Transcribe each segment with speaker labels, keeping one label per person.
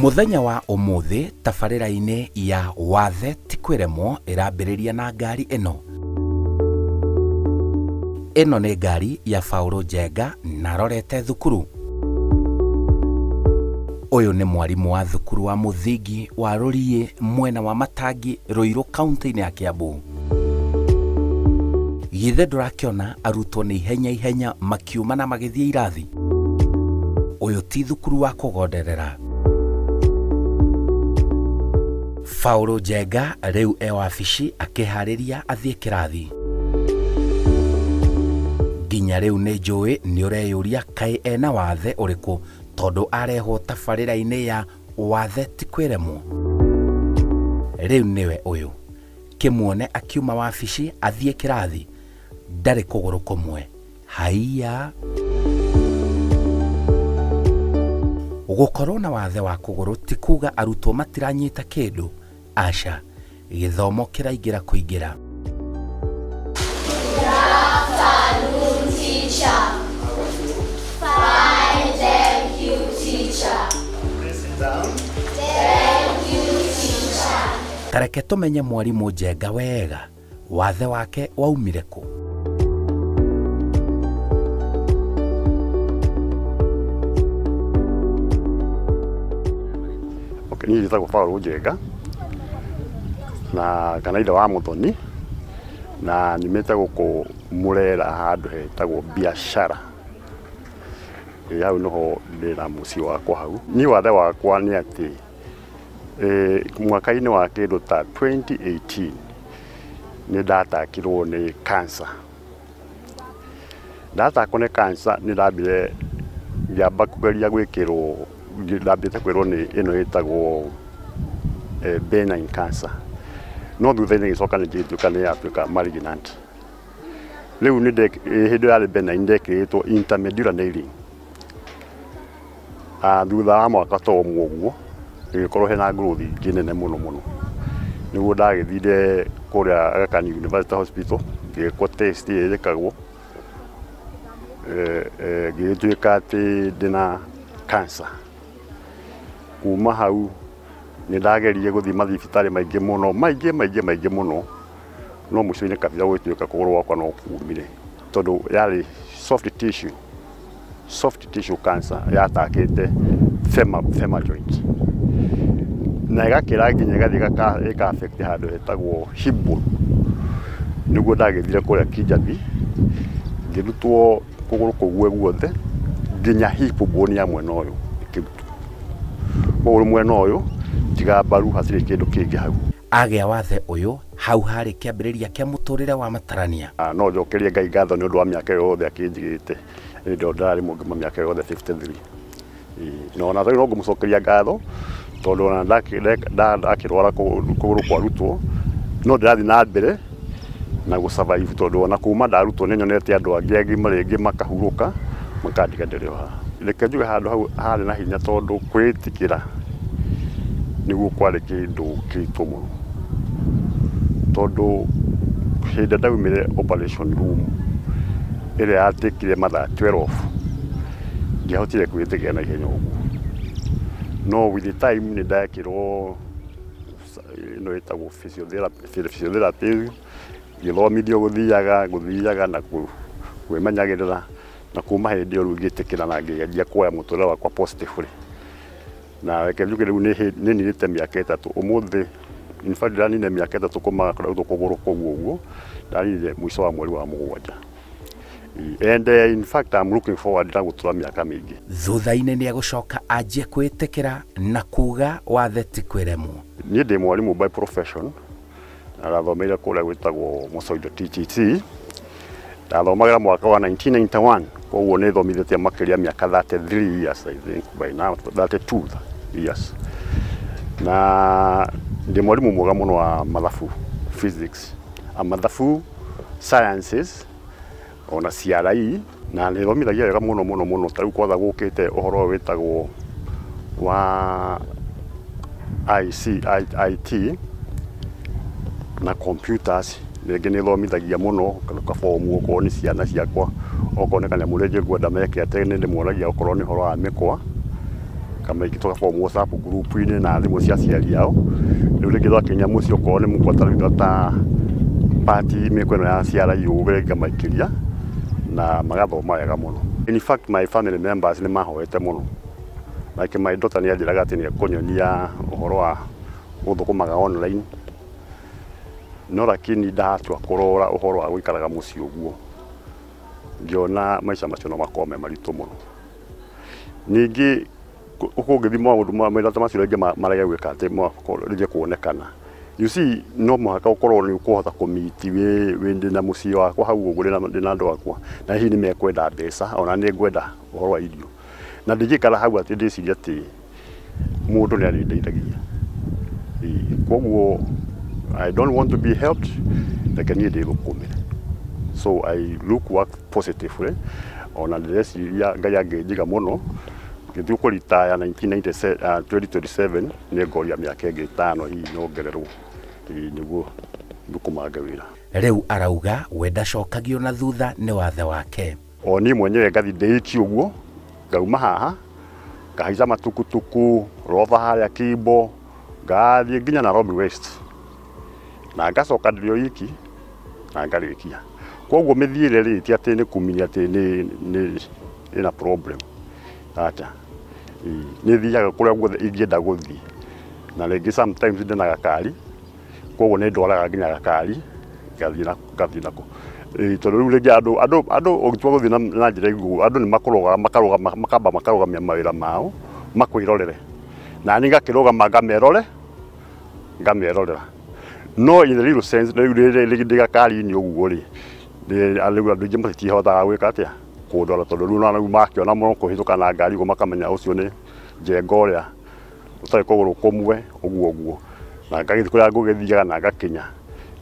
Speaker 1: Muthenya wa umuthi tabarĩra-inĩ ya Wathe ti kwĩremwo ĩrambĩrĩria na ngari ĩno. Ĩno nĩ ngari ya Paul Njenga na arorete thukuru. Ũyũ nĩ mwarimũ wa thukuru wa mũthingi wa Rũriĩ mwena wa Matangi Ruiru kaunti-inĩ ya Kiambu. Githĩ ndũrakĩona arutwo nĩ ihenya ihenya makiuma na magĩthiĩ irathi? Ũyũ ti thukuru wa kũgonderera. Paul Njenga rĩu e wabici akĩharĩria athiĩ kĩrathi. Nginya rĩu nĩ njũĩ nĩ ũreyũria kaĩ ena wathe ũrĩkũ tondũ arehwo tabarĩra-inĩ ya Wathe ti kwĩremwo. Rĩu nĩwe ũyũ kĩmuone akiuma wabici athiĩ kĩrathi, ndarĩ kũgũrũ kũmwe. Haiya! Gũkorwo na wathe wa kũgũrũ ti kuga arutwo matiranyita kĩndũ. Aca, gĩthomo kĩraingĩra kũingĩra. Tareke tũmenye mwarimũ Njenga wega wathe wake waumire kũ.
Speaker 2: Okay, niĩ njĩtagwo Paul Njenga na kana ithe wa Muthoni na nyumĩte gũkũ Murera handũ hetagwo Biashara. Hau nĩho ndĩna mũciĩ wakwa hau. Niĩ wathe wakwa nĩ atĩ mwaka-inĩ wa kĩndũ ta 2018 nĩ ndatakirwo nĩ cancer. Ndatakwo nĩ cancer nĩ ndambire ngĩamba kũgeria gwĩkĩrwo, ndambĩte kwĩrwo nĩ ĩno ĩtagwo benign cancer. No thutha-inĩ gĩcoka nĩ gĩtuĩka nĩ yatuĩka malignant. Rĩu nĩ hĩndĩ yarĩ benign ndekĩrĩtwo intermedular nailing. Thutha wa mwaka ta ũmwe ũguo ĩgĩkorwo hena growth ĩngĩ nene mũno mũno. Nĩguo ndagĩthire kũrĩa Aga Khan University Hospital ngĩkwo test ĩrĩa ĩkagwo, ngĩgĩtuĩka atĩ ndĩna cancer. Kuma hau nĩ ndageririe gũthiĩ mathibitarĩ maingĩ mũno, maingĩ maingĩ maingĩ mũno, no mũico-inĩ kabira gũgĩtuĩka kũgũrũ gwakwa no kumire tondũ yarĩ soft tissue cancer yatakĩte femur joint na ĩgakĩra nginya ĩgathiĩ ĩka affect handũ hetagwo hip bone. Nĩguo ndagĩthire kũrĩa Kijabi ngĩrutwo kũgũrũ kũu guothe nginya hip bone ya mwena ũyũ ĩkĩrutwo. Kũgũrũ mwena ũyũ tiga mbaru hatirĩ kĩndũ kĩngĩ hau.
Speaker 1: Agĩa wathe ũyũ hau harĩ kĩambĩrĩria kĩa mũtũrĩre wa matarania.
Speaker 2: No njokerie Ngai ngatho nĩ ũndũ wa mĩaka yothe akĩnjigĩte. Hĩndĩ ĩyo ndarĩ mũgima mĩaka yothe 53. No ona rĩu no ngũmũcokeria ngatho tondũ ona ndakĩrwara kũgũrũ kwarutwo no ndĩrathiĩ na mbere na gũ survive tondũ ona kuma ndarutwo nĩ nyonete andũ angĩ agima rĩngĩ makahurũka makandiga ndĩrĩ o haha. Reke njuge handũ hau harĩ na hinya tondũ kwĩĩtĩkĩra nĩguo kwarĩ kĩndũ kĩritũ mũno. Tondũ hĩndĩ ndaumire operation room ĩrĩa yatikire mathaa 12 ndiahotire kwĩĩtĩkĩra na ihenya ũguo. No with the time nĩ ndekĩrwo ĩno ĩtagwo physiotherapy, ngĩthomithio gũthiaga na kwĩmenyagĩrĩra na kuma hĩndĩ ĩyo rĩu ngĩtĩkĩra na ngĩanjia kuoya mũtũrĩre wakwa positively. Na reke njuge rĩu nĩ ninĩte mĩaka ĩtatũ ũmũthĩ. In fact ndaninire mĩaka ĩtatũ kuma kũrutwo kũgũrũ kũu ũguo, ndaninire mũico wa mweri wa mũgwanja. And in fact I'm looking forward na gũtũra mĩaka mĩingĩ.
Speaker 1: Thutha-inĩ nĩ egũcoka anjie kwĩĩtĩkĩra na kuga wathe ti kwĩremwo.
Speaker 2: Niĩ ndĩ mwarimũ by profession, na ndathomeire kũrĩa gwĩtagwo Mosoido TTC. Ndathomagĩra mwaka wa 1991, koguo nĩ thomithĩtie makĩria mĩaka 33 years I think by now, 32 years. Na ndĩ mwarimũ mwega mũno wa mathabu, physics, mathabu, sciences, ona CRE, na nĩ thomithagia wega mũno mũno mũno. Ta rĩu kwatha gũkĩte ũhoro ũyũ wĩtagwo wa IT na computers, rĩngĩ nĩ thomithagia mũno kabomu okorwo nĩ ciana ciakwa, okorwo nĩ kanyamũ rĩngĩ ngwenda meke atĩ nĩ ndĩmuonagia okorwo nĩ ũhoro wa mĩkwa. Kamaingĩ tũgaform WhatsApp group-inĩ na thimũ cia aciari ao. Rĩu rĩngĩ twakinya mũciĩ okorwo nĩ mũgwata ta party mĩako ĩno ya CRU ũguo ngamaikĩria na magathoma wega mũno. In fact my family members nĩ mahoete mũno. Like my daughter nĩ anjĩraga atĩ nĩ ekũnyonia ũhoro wa gũthũkũmaga online, no lakini ndatua kũrora ũhoro wa gũikaraga mũciĩ ũguo, ngĩona maica macio no makorwo me maritũ mũno. Ningĩ kũngĩthiĩ maũndũ mawĩra ta macio rĩngĩ marege gwĩka atĩ rĩngĩ kuonekana, you see, no mũhaka ũkorwo nĩ ũkũhota kũmiti wĩ ndĩna mũciĩ wakwa hau ũguo, ndĩna andũ akwa, na hihi nĩ mekwenda mbeca, ona nĩ ngwenda ũhoro wa irio, na ndingĩikara hau atĩ ndĩcirie atĩ mũndũ nĩ arĩndeithagia. Koguo I don't want to be helped, reke niĩ ndĩthũkũmĩre. So I look work positively, ona ndĩreciria Ngai angĩnjiga mũno ngĩthiĩ kũritaya 1997, 2027 nĩ ngoria mĩaka ĩngĩ 5 hihi nyongererwo nĩguo thũkũmange wĩra.
Speaker 1: Rĩu arauga we ndacokagio na thutha nĩ wathe wake.
Speaker 2: O niĩ mwenyewe ngathi ndĩiki ũguo, ngauma haha ngahaica matukutuku rova harĩa Kimbo, ngathiĩ nginya Nairobi West, na ngacoka ndĩrĩ o iki na ngarĩkia. Koguo mĩthiĩre rĩ ti atĩ nĩ kuminya atĩ nĩ ĩna problem, acha. Nĩ thiaga kũrĩa guothe ingĩenda gũthiĩ, na rĩngĩ sometimes ndĩna gakari, koguo nĩ ndwaraga nginya gakari ngathiĩ nako. Tondũ rĩu rĩngĩ andũ ũngĩtua gũthiĩ na njĩra ĩguo, andũ nĩ makũrũgama makarũgama makamba makarũgamia mawĩra mao makwĩrorere, na niĩ ngakĩrũgama ngamerorera. No in the real sense rĩu rĩngĩ ndĩ gakari-inĩ ũguo rĩ, rĩu andũ aingĩ matihotaga gwĩka atĩa kũndora, tondũ rĩu rĩu makĩona mũno kũhĩtũka na ngari ũguo makamenya ũcio nĩ Njenga ũrĩa ũtarĩ kũgũrũ kũmwe ũguo ũguo, na ngagĩthiĩ kũrĩa ngũgĩthiaga na ngakinya.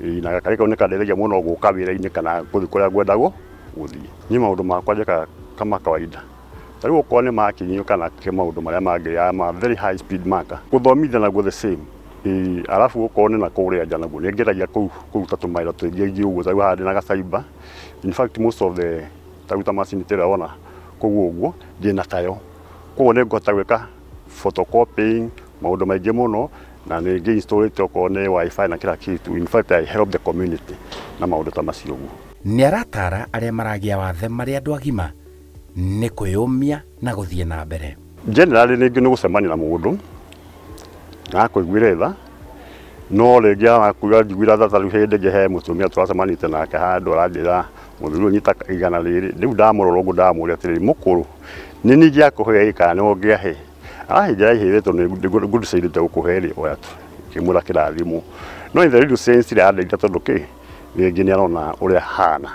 Speaker 2: Na gakari kau nĩ kandeithagia mũno gũka wĩra-inĩ kana gũthiĩ kũrĩa ngwendagwo gũthiĩ. Niĩ maũndũ makwa njĩkaga kama kawaida, ta rĩu okorwo nĩ makinyio kana maũndũ marĩa mangĩ ya ma very high speed marker, gũthomithia naguo the same. Arabu okorwo nĩ na kũrĩa nja naguo nĩ ngeragia kũruta tũmawĩra tũingĩ aingĩ ũguo, ta rĩu haha ndĩna gacyber. In fact most of the ta rĩu ta macini ta ĩrĩa wona kũu ũguo ndĩna tayo, koguo nĩ ngũhota gwĩka photocopying maũndũ maingĩ mũno, na nĩ ngĩ installĩte okorwo nĩ wifi na kila kitu. In fact I help the community na maũndũ ta macio ũguo.
Speaker 1: Nĩ aratara arĩa maragĩa wathe marĩ andũ agima nĩ kwĩyũmia na gũthiĩ na mbere.
Speaker 2: Generally rĩngĩ nĩ gũcemania na mũndũ na akũiguĩre tha, no rĩngĩ arakuga njiguĩra tha, ta rĩu hĩndĩ ĩngĩ he mũtumia tũracemanĩtie nake handũ aranjĩra mũthuri ũyũ nyita 100 rĩrĩ, rĩu ndamũrora ũguo ndamũria atĩrĩrĩ, mũkũrũ nĩ niĩ ingĩakũhe ĩ kana nĩwe ũngĩahe? Arahĩnjĩra ihĩrĩ tondũ nĩ ngũdecide gũkũhe rĩ, oya tu, ngĩmwĩra kĩrathimo. No in the real sense rĩ, arandeithia tondũ kĩ, rĩngĩ nĩ arona ũrĩa hana.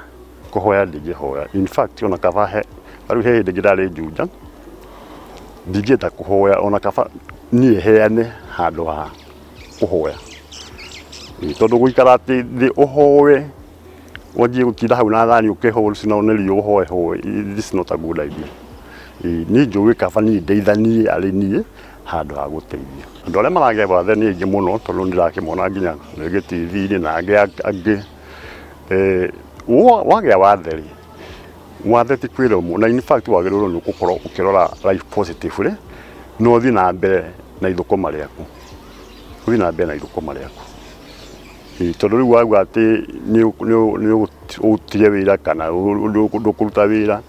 Speaker 2: Kũhoya ndingĩhoya, in fact ona kaba he rĩu he hĩndĩ ĩngĩ ndarĩ Juja, ndingĩenda kũhoya ona kaba niĩ heane handũ ha kũhoya. Tondũ gũikara atĩ thĩ ũhoe wanjie gũtinda hau na thani ũkĩhũra nĩ riũa ũhoe hoe, this is not a good idea. Niĩ njũĩ kaba niĩ ndeithanie arĩ niĩ handũ ha gũteithia. Andũ arĩa maragĩa wathe nĩ aingĩ mũno, tondũ nĩndĩrakĩmona nginya rĩngĩ TV-inĩ na angĩ. Wagĩa wathe rĩ, wathe ti kwĩrwo, na in fact wagĩrĩirwo nĩ gũkorwo ũkĩrora life positively, na ũthiĩ na mbere na ithũkũma rĩaku, ũthiĩ na mbere na ithũkũma rĩaku. Tondũ rĩu wauga atĩ nĩ ũtige wĩra kana ndũkũruta wĩra,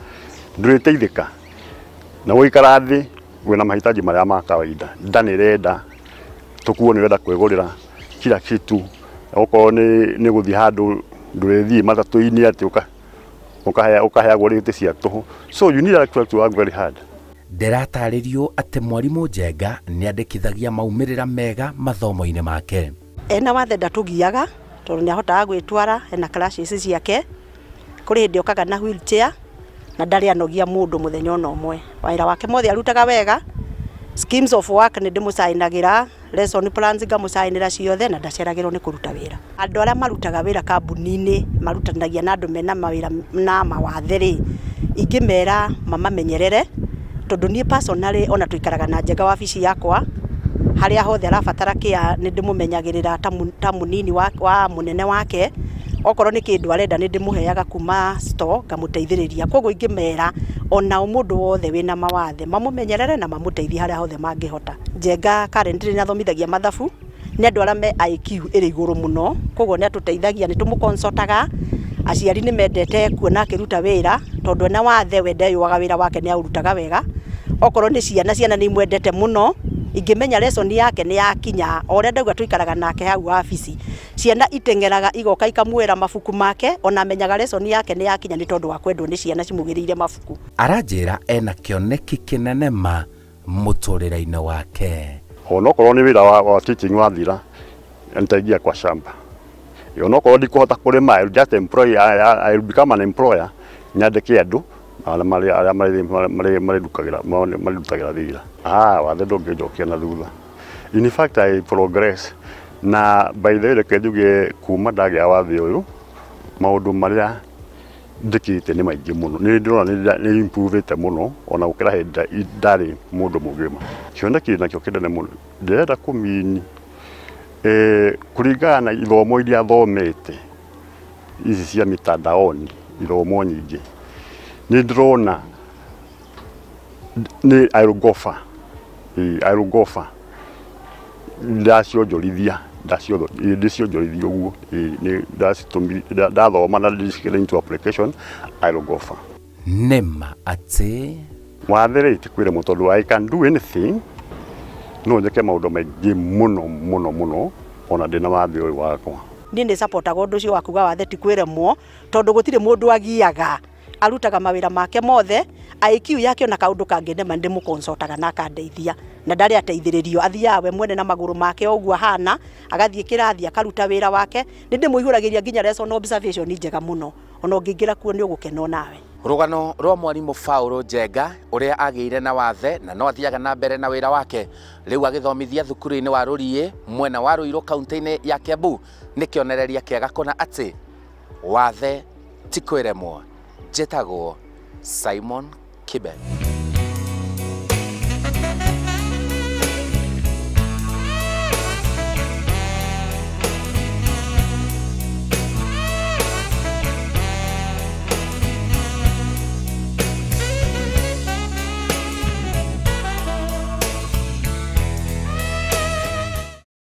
Speaker 2: ndũrĩteithĩka. Na gũikara thĩ wĩna mahitaji marĩa ma kawaida, nda nĩ ĩrenda, tũkuo nĩ ũrenda kwĩgũrĩra kila kitu, okorwo nĩ gũthiĩ handũ ndũrĩthiĩ matatũ-inĩ atĩ ũkaheagwo rĩti cia tũhũ. So you need actually to work very hard.
Speaker 1: Ndĩratarĩrio atĩ mwarimũ Njenga nĩ andĩkithagia maumĩrĩra mega mathomo-inĩ make.
Speaker 3: Ena wathe ndatũgiaga tondũ nĩ ahotaga gwĩtwara, ena classes ciake, kũrĩ hĩndĩ okaga na wheelchair na ndarĩ anogia mũndũ mũthenya ona ũmwe. Wĩra wake mothe arutaga wega, schemes of work nĩ ndĩmũcainagĩra, lesson plans ngamũcainĩra ciothe, na ndaceragĩrwo nĩ kũruta wĩra. Andũ arĩa marutaga wĩra kambuni-inĩ marutanagia na andũ mena mawĩra na mawathe rĩ, ingĩmera mamamenyerere, tondũ niĩ personally ona tũikaraga na Njenga wabici yakwa, harĩa hothe arabatara kĩa nĩ ndĩmũmenyagĩrĩra ta mũnini wa mũnene wake. Okorwo nĩ kĩndũ arenda nĩ ndĩmũheaga kuma store ngamũteithĩrĩria. Koguo ingĩmera ona mũndũ wothe wĩna mawathe mamũmenyerere na mamũteithie harĩa hothe mangĩhota. Njenga currently nĩ athomithagia mathabu, nĩ andũ arĩa me IQ ĩrĩ igũrũ mũno, koguo nĩ atũteithagia, nĩ tũmũconsultaga. Aciari nĩ mendete kuona akĩruta wĩra tondũ ena wathe we ndeyũaga wĩra wake nĩ aũrutaga wega. Okorwo nĩ ciana, ciana nĩ imwendete mũno. Ingĩmenya lesson yake nĩ yakinya, o ũrĩa ndauga tũikaraga nake hau wabici, ciana iteng'eraga igoka ikamwĩra mabuku make, ona amenyaga lesson yake nĩ yakinya nĩ tondũ wa kwendwo nĩ ciana cimũgĩrĩire mabuku.
Speaker 1: Aranjĩra ena kĩoneki kĩnene ma mũtũrĩre-inĩ wake.
Speaker 2: Onokorwo nĩ wĩra wa teaching wathira, nitaingia kwa shamba. Onokorwo ndikũhota kũrĩma, I will just employ, I will become an employer, nyandĩke andũ arĩa marĩrutagĩra wĩra. Wathe ndũngĩnjokia na thutha. In fact, I progress. Na by the way, reke njuge kuma ndagĩa wathe ũyũ, maũndũ marĩa njĩkĩte nĩ maingĩ mũno. Nĩ ndĩrona nĩ improvete mũno ona gũkĩra hĩndĩ ndarĩ mũndũ mũgima. Kĩoneki nakĩo kĩnene mũno ndĩrenda kũmini kũringana na ithomo iria thomete ici cia mitandaoni, ithomo nyingĩ, nĩ ndĩrona nĩ I will go far. I will go far. Ndacionjorithia, ndĩcionjorithia ũguo, ndathoma na ndĩciĩkĩra into application, I will go far.
Speaker 1: Nĩma atĩ
Speaker 2: wathe rĩ ti kwĩremwo tondũ I can do anything, no njĩke maũndũ maingĩ mũno mũno mũno ona ndĩna wathe ũyũ wakwa.
Speaker 3: Niĩ nĩ supportaga ũndũ ũcio wa kuga wathe ti kwĩremwo tondũ gũtirĩ mũndũ agiaga, arutaga mawĩra make mothe, IQ yake ona kaũndũ kangĩnema ndĩmũconsultaga na akandeithia, na ndarĩ ateithĩrĩrio, athiaga we mwene na magũrũ make o ũguo ahana, agathiĩ kĩrathi akaruta wĩra wake. Nĩ ndĩmũihũragĩria nginya lesson observation njega mũno, ona ũngĩingĩra kuo nĩ ũgũkena onawe.
Speaker 1: Rũgano rwa mwarimũ Paul Njenga ũrĩa agĩire na wathe na no athiaga na mbere na wĩra wake, rĩu agĩthomithia thukuru-inĩ wa Rũriĩ mwena wa Ruiru kaunti-inĩ ya Kiambu, nĩ kĩonereria kĩega kũna atĩ wathe ti kwĩremwo. Njĩtagwo Simon Kibe.